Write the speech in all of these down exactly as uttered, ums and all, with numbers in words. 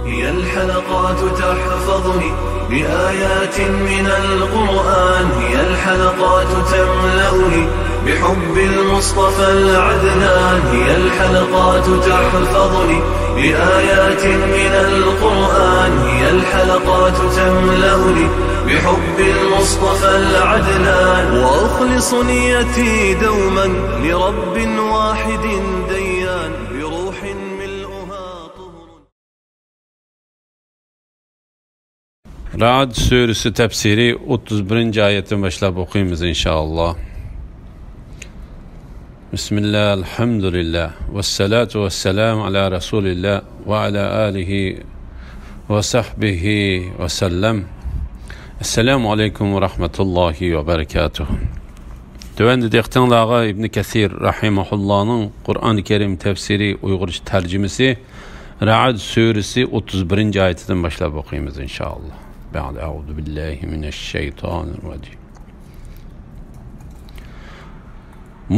هي الحلقات تحفظني بآيات من القرآن، هي الحلقات تملأني بحب المصطفى العدنان، هي الحلقات تحفظني بآيات من القرآن، هي الحلقات تملأني بحب المصطفى العدنان، وأخلص نيتي دوما لرب واحد ديان، بروح ملؤها طهر. رەئد سۈرىسى تەپسىرى ئوتتۇز بىرىنچى ئايەتتىن باشلاپ ئوقۇيمىز، ئىنشائاللا. بىسمىللا، ئەلھەمدۇلىللا، ۋەسسالاتۇ ۋەسسالامۇ ئالا رەسۇلىللا ۋە ئالا ئالىھى ۋە سەھبىھى ۋە سەللەم. ئەسسالامۇ ئەلەيكۇم ۋە رەھمەتۇللاھى ۋە بەرەكاتۇھ. تۆۋەندە دىققىتىڭلارغا ئىبنى كەسىر رەھىمەھۇللانىڭ قۇرئان كەرىم تەپسىرى ئۇيغۇرچە تەرجىمىسى، رەئد سۈرىسى ئوتتۇز بىرىنچى ئايىتىدىن باشلاپ ئوقۇيمىز، ئىنشائاللا. بەئدە، ئەئۇزۇ بىللاھى مىنەششەيتانىر راجىم.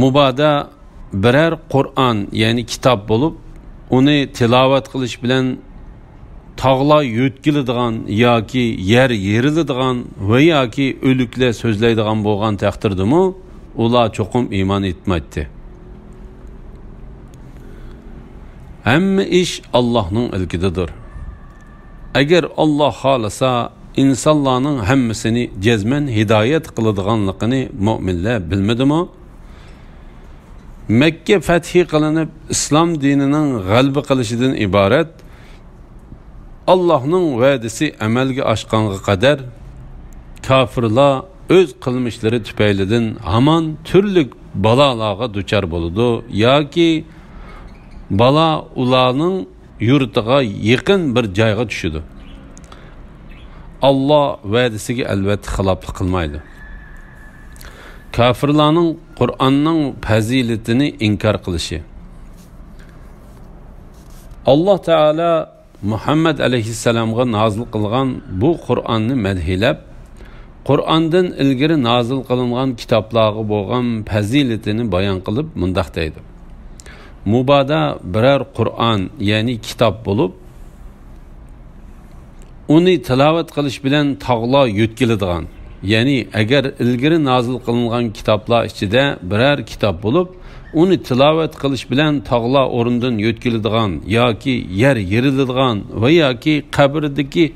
مۇبادا بىرەر قۇرئان، يەنى كىتاب بولۇپ، ئۇنى تىلاۋەت قىلىش بىلەن تاغلار يۆتكىلىدىغان ياكى يەر يېرىلىدىغان ۋە ياكى ئۆلۈكلەر سۆزلەيدىغان بولغان تەقدىردىمۇ، ئۇلار چوقۇم ئىمان ئېيتمايتتى. ھەممە ئىش ئاللاھنىڭ ئىلكىدىدۇر. ئەگەر ئاللاھ خالىسا، ئىنسانلارنىڭ ھەممىسىنى جەزمەن ھىدايەت قىلىدىغانلىقىنى مۆمىنلەر بىلمىدىمۇ؟ مەككە فەتھى قىلىنىپ، ئىسلام دىنىنىڭ غەلىبە قىلىشىدىن ئىبارەت ئاللاھنىڭ ۋەدىسى ئەمەلگە ئاشقانغا قەدەر، كاپىرلار ئۆز قىلمىشلىرى تۈپەيلىدىن ھامان تۈرلۈك بالالارغا دۇچار بولىدۇ ياكى بالا ئۇلارنىڭ يۇرتىغا يېقىن بىر جايغا چۈشىدۇ. ئاللاھ ۋەدىسىگە ئەلۋەتتە خىلاپلىق قىلمايدۇ. كاپىرلارنىڭ قۇرئاننىڭ پەزىلىتىنى ئىنكار قىلىشى. ئاللاھ تائالا مۇھەممەد ئەلەيھىسسالامغا نازىل قىلغان بۇ قۇرئاننى مەدھىيلەپ، قۇرئاندىن ئىلگىرى نازىل قىلىنغان كىتابلارغا بولغان پەزىلىتىنى بايان قىلىپ مۇنداق دەيدۇ: مۇبادا بىرەر قۇرئان، يەنى كىتاب بولۇپ، ئۇنى تىلاۋەت قىلىش بىلەن تاغلار يۆتكىلىدىغان، يەنى ئەگەر ئىلگىرى نازىل قىلىنغان كىتابلار ئىچىدە بىرەر كىتاب بولۇپ، ئۇنى تىلاۋەت قىلىش بىلەن تاغلار ئورنىدىن يۆتكىلىدىغان ياكى يەر يېرىلىدىغان ۋە ياكى قەبرىدىكى،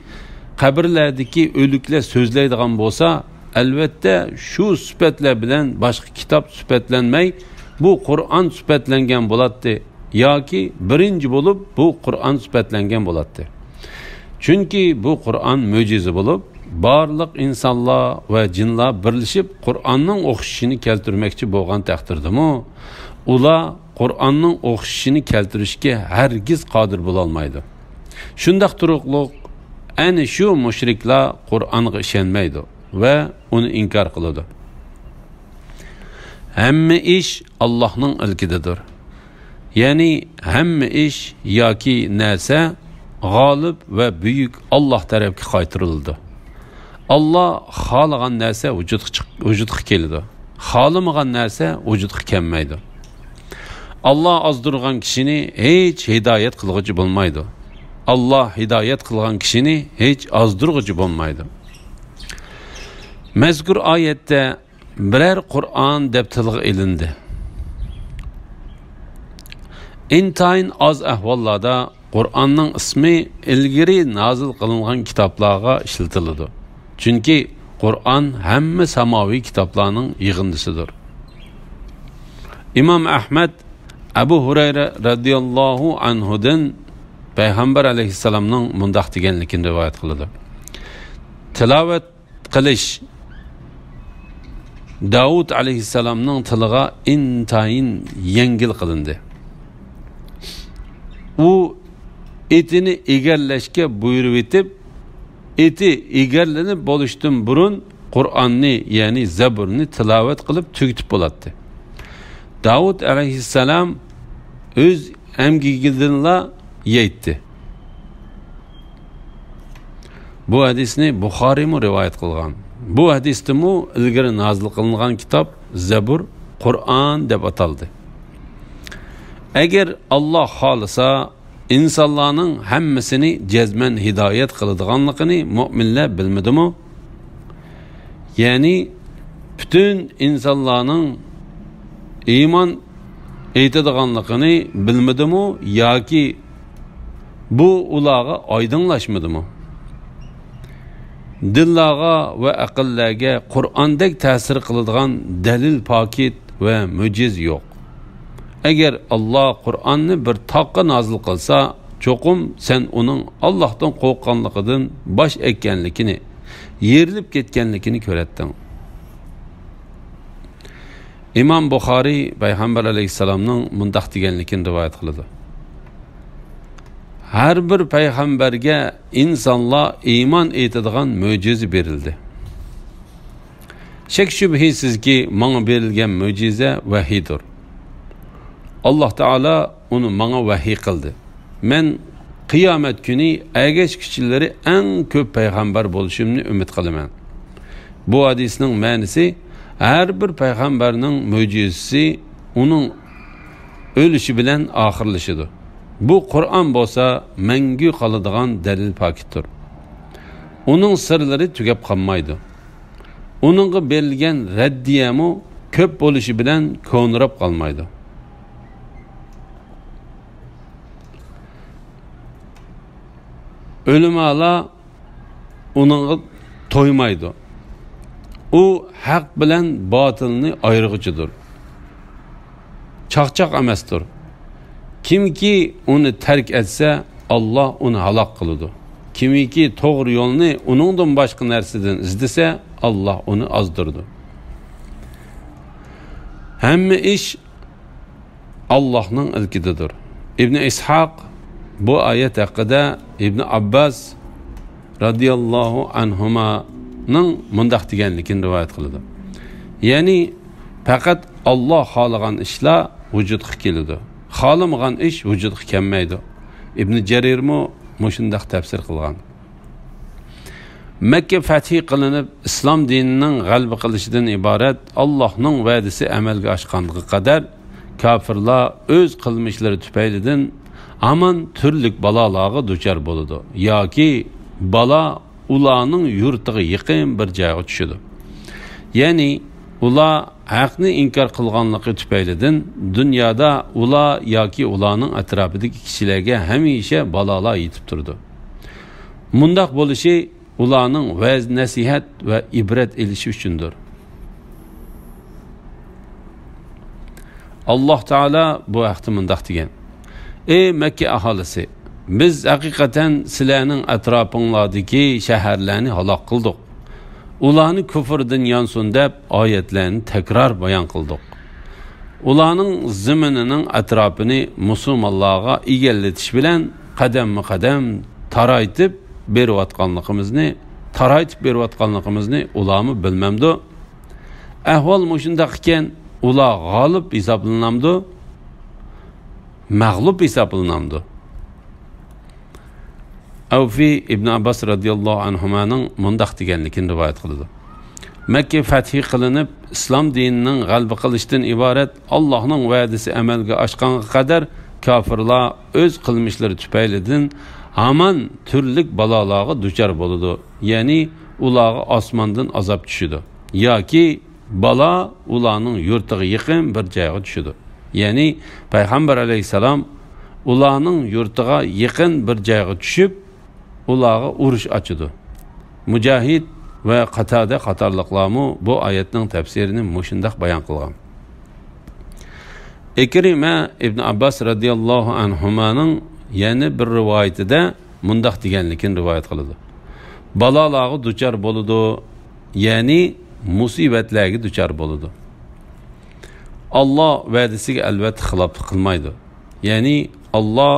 قەبرىلەردىكى ئۆلۈكلەر سۆزلەيدىغان بولسا، ئەلۋەتتە شۇ سۈپەتلەر بىلەن باشقا كىتاب سۈپەتلەنمەي، بۇ قۇرئان سۈپەتلەنگەن بولاتتى ياكى بىرىنچى بولۇپ بۇ قۇرئان سۈپەتلەنگەن بولاتتى. چۈنكى بۇ قۇرئان مۆجىزە بولۇپ، بارلىق ئىنسانلار ۋە جىنلار بىرلىشىپ قۇرئاننىڭ ئوخشىشىنى كەلتۈرمەكچى بولغان تەقدىردىمۇ، ئۇلار قۇرئاننىڭ ئوخشىشىنى كەلتۈرۈشكە ھەرگىز قادىر بولالمايدۇ. شۇنداق تۇرۇقلۇق، ئەنە شۇ مۇشرىكلار قۇرئانغا ئىشەنمەيدۇ ۋە ئۇنى ئىنكار قىلىدۇ. ھەممە ئىش ئاللاھنىڭ ئىلكىدىدۇر. يەنى ھەممە ئىش ياكى نەرسە غالىب ۋە بۈيۈك ئاللاھ تەرەپكە قايتۇرۇلىدۇ. ئاللاھ خالىغان نەرسە ۋۇجۇدقا چىق-، ۋۇجۇدقا كېلىدۇ. خالىمىغان نەرسە ۋۇجۇدقا كەلمەيدۇ. ئاللاھ ئازدۇرغان كىشىنى ھېچ ھىدايەت قىلغۇچى بولمايدۇ. ئاللاھ ھىدايەت قىلغان كىشىنى ھېچ ئازدۇرغۇچى بولمايدۇ. مەزكۇر ئايەتتە بىرەر قۇرئان دەپ تىلغا ئېلىندى. ئىنتايىن ئاز ئەھۋاللاردا قۇرئاننىڭ ئىسمى ئىلگىرى نازىل قىلىنغان كىتابلارغا ئىشلىتىلىدۇ. چۈنكى قۇرئان ھەممە ساماۋىي كىتابلارنىڭ يىغىندىسىدۇر. ئىمام ئەھمەد ئەبۇ ھۇرەيرە رەزىياللاھۇ ئەنھۇدىن پەيغەمبەر ئەلەيھىسسالامنىڭ مۇنداق دېگەنلىكىنى رىۋايەت قىلىدۇ: تىلاۋەت قىلىش داۋۇت ئەلەيھىسسالامنىڭ تىلىغا ئىنتايىن يەڭگىل قىلىندى. ئۇ ئېتىنى ئېگەرلەشكە بۇيرۇۋېتىپ، ئېتى ئېگەرلىنىپ بولۇشتىن بۇرۇن قۇرئاننى، يەنى زەبۇرنى تىلاۋەت قىلىپ تۈگىتىپ بولاتتى. داۋۇت ئەلەيھىسسالام ئۆز ئەمگىكىدىنلا يەيتتى. بۇ ھەدىسنى بۇخارىيمۇ رىۋايەت قىلغان. بۇ ھەدىستىمۇ ئىلگىرى نازىل قىلىنغان كىتاب زەبۇر، قۇرئان دەپ ئاتالدى. ئەگەر ئاللاھ خالىسا، ئىنسانلارنىڭ ھەممىسىنى جەزمەن ھىدايەت قىلىدىغانلىقىنى مۆمىنلەر بىلمىدىمۇ؟ يەنى پۈتۈن ئىنسانلارنىڭ ئىمان ئېيتىدىغانلىقىنى بىلمىدىمۇ ياكى بۇ ئۇلارغا ئايدىڭلاشمىدىمۇ؟ دىللارغا ۋە ئەقىللەرگە قۇرئاندەك تەسىر قىلىدىغان دەلىل پاكىت ۋە مۆجىزە يوق. ئەگەر ئاللا قۇرئاننى بىر تاغقا نازىل قىلسا، چوقۇم سەن ئۇنىڭ ئاللاھتىن قورققانلىقىدىن باش ئەگكەنلىكىنى، يېرىلىپ كەتكەنلىكىنى كۆرەتتىڭ. ئىمام بۇخارىي پەيغەمبەر ئەلەيھىسسالامنىڭ مۇنداق دېگەنلىكىنى رىۋايەت قىلىدۇ: ھەر بىر پەيغەمبەرگە ئىنسانلار ئىمان ئېيتىدىغان مۆجىزە بېرىلدى. شەك-شۈبھىسىزكى، ماڭا بېرىلگەن مۆجىزە ۋەھىيدۇر. ئاللا تائالا ئۇنى ماڭا ۋەھىي قىلدى. مەن قىيامەت كۈنى ئەگەشكۈچىلىرى ئەڭ كۆپ پەيغەمبەر بولۇشۇمنى ئۈمىد قىلىمەن. بۇ ھەدىسنىڭ مەنىسى، ھەر بىر پەيغەمبەرنىڭ مۆجىزىسى ئۇنىڭ ئۆلۈشى بىلەن ئاخىرلىشىدۇ. بۇ قۇرئان بولسا مەڭگۈ قالىدىغان دەلىل پاكىتتۇر. ئۇنىڭ سىرلىرى تۈگەپ قالمايدۇ. ئۇنىڭغا بېرىلگەن رەددىيەمۇ كۆپ بولۇشى بىلەن كونىراپ قالمايدۇ. ئۆلىمالار ئۇنىڭغا تويمايدۇ. ئۇ ھەق بىلەن باتىلنى ئايرىغۇچىدۇر. چاقچاق ئەمەستۇر. كىمكى ئۇنى تەرك ئەتسە، ئاللا ئۇنى ھالاك قىلىدۇ. كىمكى توغرا يولنى ئۇنىڭدىن باشقا نەرسىدىن ئىزدىسە، ئاللا ئۇنى ئازدۇرىدۇ. ھەممە ئىش ئاللاھنىڭ ئىلكىدىدۇر. ئىبنى ئىسھاق بۇ ئايەت ھەققىدە ئىبنى ئابباس رەزىياللاھۇ ئەنھۇمانىڭ مۇنداق دېگەنلىكىنى رىۋايەت قىلىدۇ. يەنى، پەقەت ئاللا خالىغان ئىشلار ۋۇجۇدقا كېلىدۇ. خالىمىغان ئىش ۋۇجۇدقا كەلمەيدۇ. ئىبنى جەرىرمۇ مۇشۇنداق تەپسىر قىلغان. مەككە فەتھى قىلىنىپ، ئىسلام دىنىنىڭ غەلىبە قىلىشىدىن ئىبارەت ئاللاھنىڭ ۋەدىسى ئەمەلگە ئاشقانغا قەدەر، كاپىرلار ئۆز قىلمىشلىرى تۈپەيلىدىن ھامان تۈرلۈك بالالارغا دۇچار بولىدۇ ياكى بالا ئۇلارنىڭ يۇرتىغا يېقىن بىر جايغا چۈشىدۇ. يەنى ئۇلار ھەقنى ئىنكار قىلغانلىقى تۈپەيلىدىن دۇنيادا ئۇلار ياكى ئۇلارنىڭ ئەتراپىدىكى كىشىلەرگە ھەمىشە بالالار يېتىپ تۇرىدۇ. مۇنداق بولۇشى ئۇلارنىڭ ۋەز-نەسىھەت ۋە ئىبرەت ئېلىشى ئۈچۈندۇر. ئاللاھ تائالا بۇ ھەقتە مۇنداق دېگەن: ئەي مەككە ئاھالىسى! بىز ھەقىقەتەن سىلەرنىڭ ئەتراپىڭلاردىكى شەھەرلەرنى ھالاك قىلدۇق. ئۇلارنى كۇفرىدىن يانسۇن دەپ ئايەتلەرنى تەكرار بايان قىلدۇق. ئۇلارنىڭ زېمىنىنىڭ ئەتراپىنى مۇسۇلمانلارغا ئىگىلىتىش بىلەن قەدەممۇ قەدەم تارايتىپ بېرىۋاتقانلىقىمىزنى، تارايتىپ بېرىۋاتقانلىقىمىزنى ئۇلارمۇ بىلمەمدۇ؟ ئەھۋال مۇشۇنداق ئىكەن، ئۇلار غالىب ھېسابلىنامدۇ؟ مەغلۇپ ھېسابلىنامدۇ؟ ئەۋفى ئىبن ئابباس رەزىياللاھۇ ئەنھۇمانىڭ مۇنداق دېگەنلىكىنى رىۋايەت قىلىدۇ: مەككە فەتھى قىلىنىپ، ئىسلام دىنىنىڭ غەلىبە قىلىشتىن ئىبارەت ئاللاھنىڭ ۋەدىسى ئەمەلگە ئاشقانغا قەدەر، كاپىرلار ئۆز قىلمىشلىرى تۈپەيلىدىن ھامان تۈرلۈك بالالارغا دۇچار بولىدۇ. يەنى ئۇلارغا ئاسماندىن ئازاب چۈشىدۇ ياكى بالا ئۇلارنىڭ يۇرتىغا يېقىن بىر جايغا چۈشىدۇ. يەنى پەيغەمبەر ئەلەيھىسسالام ئۇلارنىڭ يۇرتىغا يېقىن بىر جايغا چۈشۈپ، ئۇلارغا ئۇرۇش ئاچىدۇ. مۇجاھىد ۋە قاتادە قاتارلىقلارمۇ بۇ ئايەتنىڭ تەپسىرىنى مۇشۇنداق بايان قىلغان. ئىكرىمە ئىبن ئابباس رەزىياللاھۇ ئەنھۇمانىڭ يەنە بىر رىۋايىتىدە مۇنداق دېگەنلىكىنى رىۋايەت قىلىدۇ: بالالارغا دۇچار بولىدۇ، يەنى مۇسىبەتلەرگە دۇچار بولىدۇ. ئاللا ۋەدىسىگە ئەلۋەتتە خىلاپلىق قىلمايدۇ. يەنى ئاللا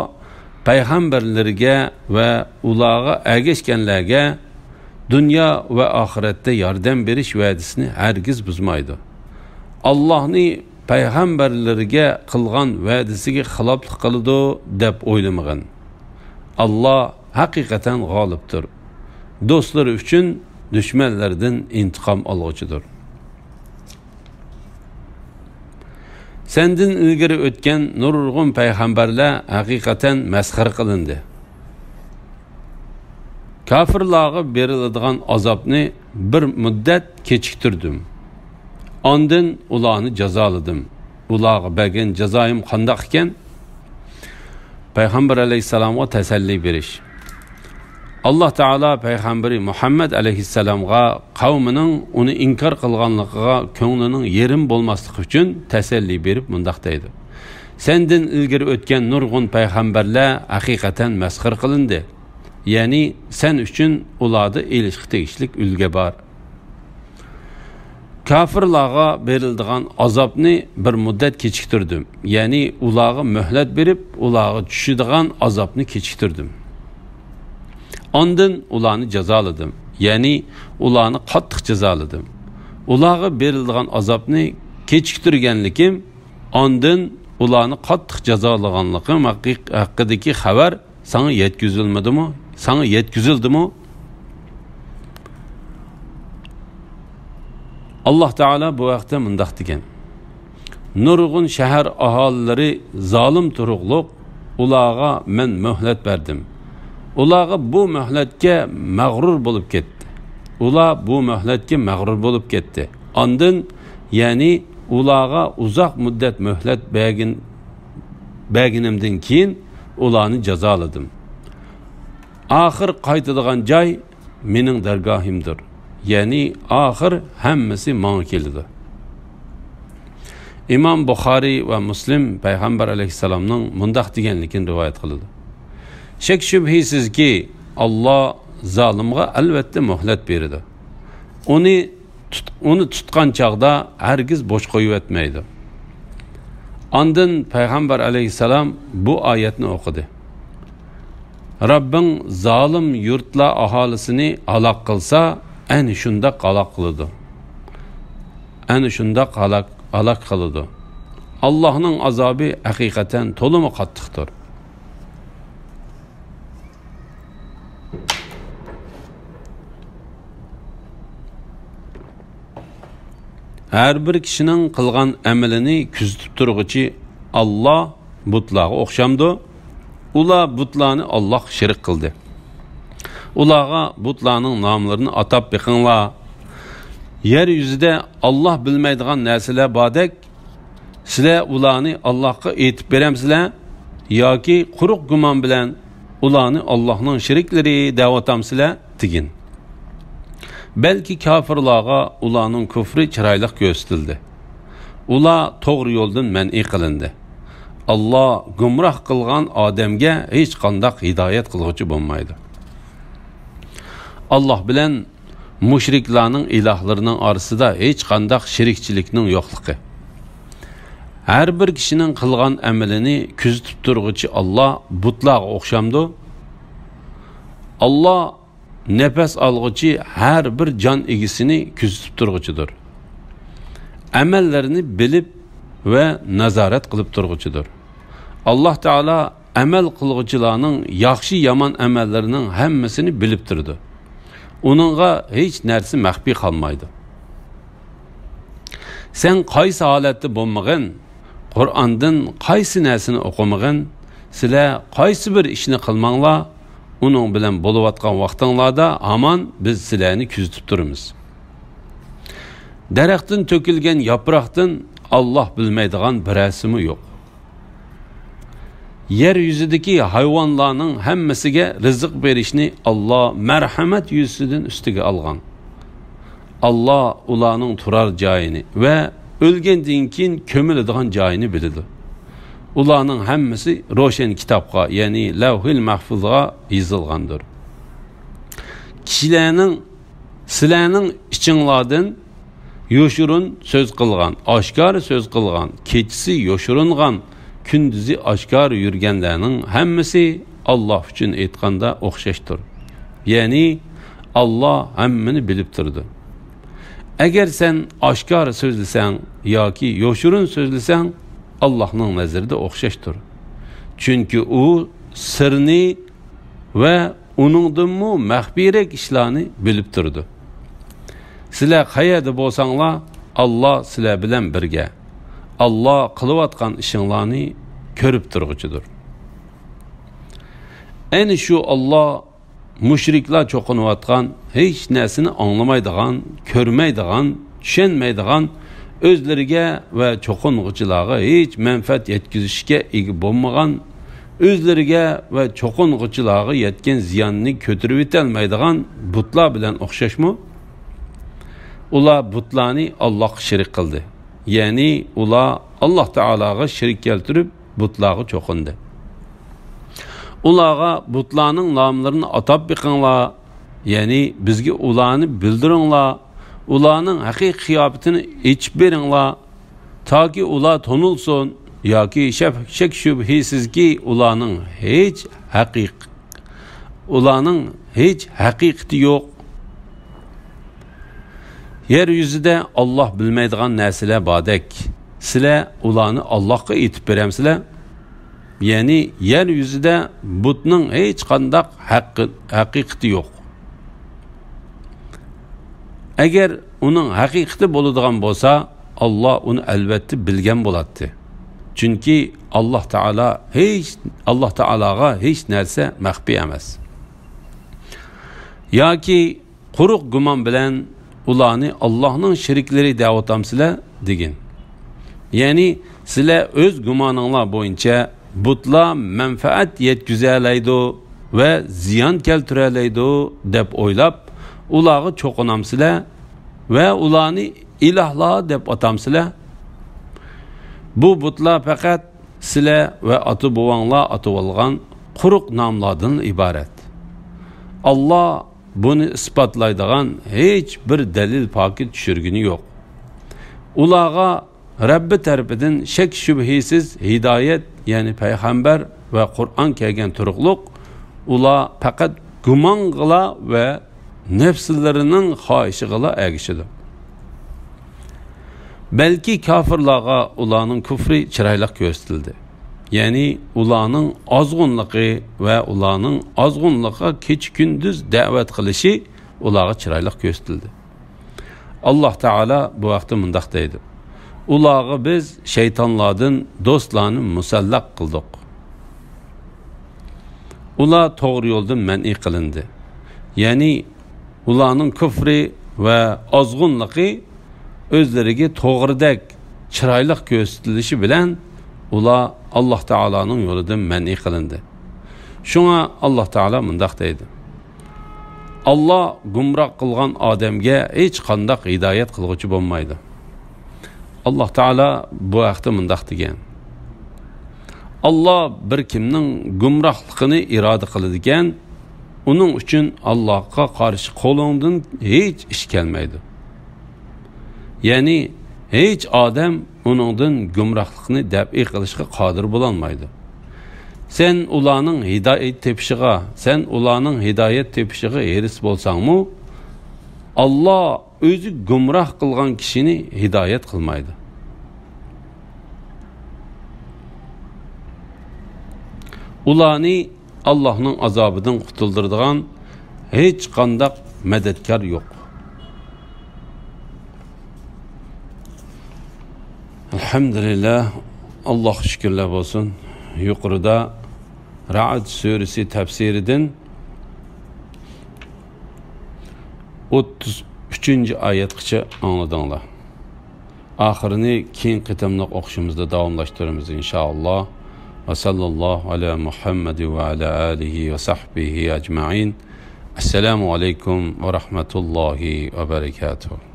پەيغەمبەرلىرىگە ۋە ئۇلارغا ئەگەشكەنلەرگە دۇنيا ۋە ئاخىرەتتە ياردەم بېرىش ۋەدىسىنى ھەرگىز بۇزمايدۇ. ئاللانى پەيغەمبەرلىرىگە قىلغان ۋەدىسىگە خىلاپلىق قىلىدۇ دەپ ئويلىمىغىن. ئاللا ھەقىقەتەن غالىبتۇر. دوستلىرى ئۈچۈن دۈشمەنلىرىدىن ئىنتىقام ئالغۇچىدۇر. سەندىن ئىلگىرى ئۆتكەن نۇرغۇن پەيغەمبەرلەر ھەقىقەتەن مەسخىرە قىلىندى. كاپىرلارغا بېرىلىدىغان ئازابنى بىر مۇددەت كېچىكتۈردۈم. ئاندىن ئۇلارنى جازالىدىم. ئۇلارغا بەرگەن جازايىم قانداق ئىكەن؟ پەيغەمبەر ئەلەيھىسسالامغا تەسەللى بېرىش. ئاللاھ تائالا پەيغەمبىرى مۇھەممەد ئەلەيھىسسالامغا قەۋمىنىڭ ئۇنى ئىنكار قىلغانلىقىغا كۆڭلىنىڭ يېرىم بولماسلىقى ئۈچۈن تەسەللى بېرىپ مۇنداق دەيدۇ: سەندىن ئىلگىرى ئۆتكەن نۇرغۇن پەيغەمبەرلەر ھەقىقەتەن مەسخىرە قىلىندى. يەنى سەن ئۈچۈن ئۇلاردا ئېلىشقا تېگىشلىك ئۈلگە بار. كاپىرلارغا بېرىلىدىغان ئازابنى بىر مۇددەت كېچىكتۈردۈم. يەنى ئۇلارغا مۆھلەت بېرىپ، ئۇلارغا چۈشىدىغان ئازابنى كېچىكتۈردۈم. ئاندىن ئۇلارنى جازالىدىم. يەنى ئۇلارنى قاتتىق جازالىدىم. ئۇلارغا بېرىلىدىغان ئازابنى كېچىكتۈرگەنلىكىم، ئاندىن ئۇلارنى قاتتىق جازالىغانلىقىم ھەققىدىكى خەۋەر ساڭا يەتكۈزۈلمىدىمۇ؟ ساڭا يەتكۈزۈلدىمۇ؟ ئاللاھ تائالا بۇ ھەقتە مۇنداق دېگەن: نۇرغۇن شەھەر ئاھالىلىرى زالىم تۇرۇقلۇق، ئۇلارغا مەن مۆھلەت بەردىم. ئۇلارغا بۇ مۆھلەتكە مەغرۇر بولۇپ كەتتى. ئۇلار بۇ مۆھلەتكە مەغرۇر بولۇپ كەتتى. ئاندىن، يەنى ئۇلارغا ئۇزاق مۇددەت مۆھلەت بەرگىن-، بەرگىنىمدىن كېيىن ئۇلارنى جازالىدىم. ئاخىر قايتىدىغان جاي مېنىڭ دەرگاھىمدۇر. يەنى ئاخىر ھەممىسى ماڭا كېلىدۇ. ئىمام بۇخارىي ۋە مۇسلىم پەيغەمبەر ئەلەيھىسسالامنىڭ مۇنداق دېگەنلىكىنى رىۋايەت قىلىدۇ: شەك-شۈبھىسىزكى، ئاللاھ زالىمغا ئەلۋەتتە مۆھلەت بېرىدۇ. ئۇنى تۇت-، ئۇنى تۇتقان چاغدا ھەرگىز بوش قويۇۋەتمەيدۇ. ئاندىن پەيغەمبەر ئەلەيھىسسالام بۇ ئايەتنى ئوقۇدى: رەببىڭ زالىم يۇرتلار ئاھالىسىنى ھالاك قىلسا، ئەنە شۇنداق ھالاك قىلىدۇ. ئەنە شۇنداق ھالاك، ھالاك قىلىدۇ. ئاللاھنىڭ ئازابى ھەقىقەتەن تولىمۇ قاتتىقتۇر. ھەر بىر كىشىنىڭ قىلغان ئەمىلىنى كۆزىتىپ تۇرغۇچى ئاللاھ بۇتلارغا ئوخشامدۇ؟ ئۇلار بۇتلارنى ئاللاھقا شېرىك قىلدى. ئۇلارغا بۇتلارنىڭ ناملىرىنى ئاتاپ بېقىڭلار. يەر يۈزىدە ئاللاھ بىلمەيدىغان نەرسىلەر باردەك، سىلەر ئۇلارنى ئاللاھقا ئېيتىپ بېرەمسىلەر ياكى قۇرۇق گۇمان بىلەن ئۇلارنى ئاللاھنىڭ شېرىكلىرى دەۋاتامسىلەر دېگىن. بەلكى كاپىرلارغا ئۇلارنىڭ كۇفرى چىرايلىق كۆرسىتىلدى. ئۇلار توغرا يولدىن مەنئى قىلىندى. ئاللاھ گۇمراھ قىلغان ئادەمگە ھېچقانداق ھىدايەت قىلغۇچى بولمايدۇ. ئاللاھ بىلەن مۇشرىكلارنىڭ ئىلاھلىرىنىڭ ئارىسىدا ھېچقانداق شېرىكچىلىكنىڭ يوقلۇقى. ھەر بىر كىشىنىڭ قىلغان ئەمىلىنى كۆزىتىپ تۇرغۇچى ئاللاھ بۇتلارغا ئوخشامدۇ؟ ئاللاھ نەپەس ئالغۇچى ھەر بىر جان ئىگىسىنى كۆزىتىپ تۇرغۇچىدۇر. ئەمەللىرىنى بىلىپ ۋە نازارەت قىلىپ تۇرغۇچىدۇر. ئاللاھ تائالا ئەمەل قىلغۇچىلارنىڭ ياخشى-يامان ئەمەللىرىنىڭ ھەممىسىنى بىلىپ تۇرىدۇ. ئۇنىڭغا ھېچ نەرسە مەخپىي قالمايدۇ. سەن قايسى ھالەتتە بولمىغىن، قۇرئاندىن قايسى نەرسىنى ئوقۇمىغىن، سىلەر قايسى بىر ئىشنى قىلماڭلار، ئۇنىڭ بىلەن بولۇۋاتقان ۋاقتىڭلاردا ھامان بىز سىلەرنى كۆزىتىپ تۇرىمىز. دەرەختىن تۆكۈلگەن ياپراقتىن ئاللاھ بىلمەيدىغان بىرەرسىمۇ يوق. يەر يۈزىدىكى ھايۋانلارنىڭ ھەممىسىگە رىزىق بېرىشنى ئاللاھ مەرھەمەت يۈزىسىدىن ئۈستىگە ئالغان. ئاللاھ ئۇلارنىڭ تۇرار جايىنى ۋە ئۆلگەندىن كېيىن كۆمۈلىدىغان جايىنى بىلىدۇ. ئۇلارنىڭ ھەممىسى روشەن كىتابقا، يەنى لەۋھىل مەھفۇزغا يېزىلغاندۇر. كىشىلەرنىڭ، سىلەرنىڭ ئىچىڭلاردىن يوشۇرۇن سۆز قىلغان، ئاشكارا سۆز قىلغان، كېچىسى يوشۇرۇنغان، كۈندۈزى ئاشكارا يۈرگەنلەرنىڭ ھەممىسى ئاللاھ ئۈچۈن ئېيتقاندا ئوخشاشتۇر. يەنى ئاللاھ ھەممىنى بىلىپ تۇرىدۇ. ئەگەر سەن ئاشكارا سۆزلىسەڭ ياكى يوشۇرۇن سۆزلىسەڭ، ئاللاھنىڭ نەزىرىدە ئوخشاشتۇر. چۈنكى ئۇ سىرنى ۋە ئۇنىڭدىنمۇ مەخپىيرەك ئىشلارنى بىلىپ تۇرىدۇ. سىلەر قەيەردە بولساڭلار، ئاللاھ سىلەر بىلەن بىرگە. ئاللا قىلىۋاتقان ئىشىڭلارنى كۆرۈپ تۇرغۇچىدۇر. ئەنە شۇ ئاللا مۇشرىكلار چوقۇنۇۋاتقان، ھېچ نەرسىنى ئاڭلىمايدىغان، كۆرمەيدىغان، چۈشەنمەيدىغان، ئۆزلىرىگە ۋە چوقۇنغۇچىلارغا ھېچ مەنپەئەت يەتكۈزۈشكە ئىگە بولمىغان، ئۆزلىرىگە ۋە چوقۇنغۇچىلارغا يەتكەن زىياننى كۆتۈرۈۋېتەلمەيدىغان بۇتلار بىلەن ئوخشاشمۇ؟ ئۇلار بۇتلارنى ئاللاغا شېرىك قىلدى. يەنى ئۇلار ئاللا تائالاغا شېرىك كەلتۈرۈپ، بۇتلارغا چوقۇندى. ئۇلارغا بۇتلارنىڭ ناملىرىنى ئاتاپ بېقىڭلار، يەنى بىزگە ئۇلارنى بىلدۈرۈڭلار، ئۇلارنىڭ ھەقىقىي قىياپىتىنى ئېچىپ بېرىڭلار، تاكى ئۇلار تونۇلسۇن، ياكى شەك-، شەك-شۈبھىسىزكى، ئۇلارنىڭ ھېچ ھەقىق-، ئۇلارنىڭ ھېچ ھەقىقىتى يوق. يەر يۈزىدە ئاللا بىلمەيدىغان نەرسىلەر باردەك، سىلەر ئۇلارنى ئاللاغا ئېيتىپ بېرەمسىلەر؟ يەنى يەر يۈزىدە بۇتنىڭ ھېچقانداق ھەققى-، ھەقىقىتى يوق. ئەگەر ئۇنىڭ ھەقىقىتى بولىدىغان بولسا، ئاللا ئۇنى ئەلۋەتتە بىلگەن بولاتتى. چۈنكى ئاللا تائالا ھېچ، ئاللا تائالاغا ھېچ نەرسە مەخپىي ئەمەس. ياكى قۇرۇق گۇمان بىلەن ئۇلارنى ئاللانىڭ شېرىكلىرى دەۋاتامسىلەر؟ دېگىن. يەنى سىلەر ئۆز گۇمانىڭلار بويىچە بۇتلار مەنپەئەت يەتكۈزەلەيدۇ ۋە زىيان كەلتۈرەلەيدۇ دەپ ئويلاپ، ئۇلارغا چوقۇنامسىلەر ۋە ئۇلارنى ئىلاھلار دەپ ئاتامسىلەر؟ بۇ بۇتلار پەقەت سىلەر ۋە ئاتا-بوۋاڭلار ئاتىۋالغان قۇرۇق ناملاردىن ئىبارەت. ئاللا بۇنى ئىسپاتلايدىغان ھېچ بىر دەلىل پاكىت چۈشۈرگىنى يوق. ئۇلارغا رەببى تەرىپىدىن شەك-شۈبھىسىز ھىدايەت، يەنى پەيغەمبەر ۋە قۇرئان كەلگەن تۇرۇقلۇق، ئۇلار پەقەت گۇمانغىلا ۋە نەپسلىرىنىڭ خاھىشىغىلا ئەگىشىدۇ. بەلكى كاپىرلارغا ئۇلارنىڭ كۇفرى چىرايلىق كۆرسىتىلدى. يەنى ئۇلارنىڭ ئازغۇنلۇقى ۋە ئۇلارنىڭ ئازغۇنلۇققا كېچە-كۈندۈز دەۋەت قىلىشى ئۇلارغا چىرايلىق كۆرسىتىلدى. ئاللا تائالا بۇ ھەقتە مۇنداق دەيدۇ: ئۇلارغا بىز شەيتانلاردىن دوستلارنى مۇسەللەق قىلدۇق. ئۇلار توغرا يولدىن مەنئى قىلىندى. يەنى ئۇلارنىڭ كۇفرى ۋە ئازغۇنلۇقى ئۆزلىرىگە توغرىدەك چىرايلىق كۆرسىتىلىشى بىلەن ئۇلار ئاللا تائالانىڭ يولىدىن مەنئى قىلىندى. شۇڭا ئاللا تائالا مۇنداق دەيدۇ: ئاللا گۇمراھ قىلغان ئادەمگە ھېچقانداق ھىدايەت قىلغۇچى بولمايدۇ. ئاللا تائالا بۇ ھەقتە مۇنداق دېگەن: ئاللا بىر كىمنىڭ گۇمراھلىقىنى ئىرادە قىلىدىكەن، ئۇنىڭ ئۈچۈن ئاللاغا قارشى قولۇڭدىن ھېچ ئىش كەلمەيدۇ. يەنى ھېچ ئادەم ئۇنىڭدىن گۇمراھلىقنى دەپئى قىلىشقا قادىر بولالمايدۇ. سەن ئۇلارنىڭ ھىدايەت تېپىشىغا، سەن ئۇلارنىڭ ھىدايەت تېپىشىغا ھېرىس بولساڭمۇ، ئاللا ئۆزى گۇمراھ قىلغان كىشىنى ھىدايەت قىلمايدۇ. ئۇلارنى ئاللاھنىڭ ئازابىدىن قۇتۇلدۇرىدىغان ھېچقانداق مەدەتكار يوق. ئەلھەمدۇلىللاھ، ئاللاھقا شۈكۈرلەر بولسۇن. يۇقىرىدا رەئد سۈرىسى تەپسىرىدىن ئوتتۇز ئۈچىنچى ئايەتكىچە ئاڭلىدىڭلار. ئاخىرىنى كېيىن قېتىملىق ئوقۇشىمىزدا داۋاملاشتۇرىمىز، ئىنشائاللاھ. ۋە ساللاللاھۇ ئەلا مۇھەممەد ۋە ئەلا ئالىھى ۋە سەھبىھى ئەجمەئىن. ئەسسالامۇ ئەلەيكۇم ۋە رەھمەتۇللاھى ۋە بەرەكاتۇھ.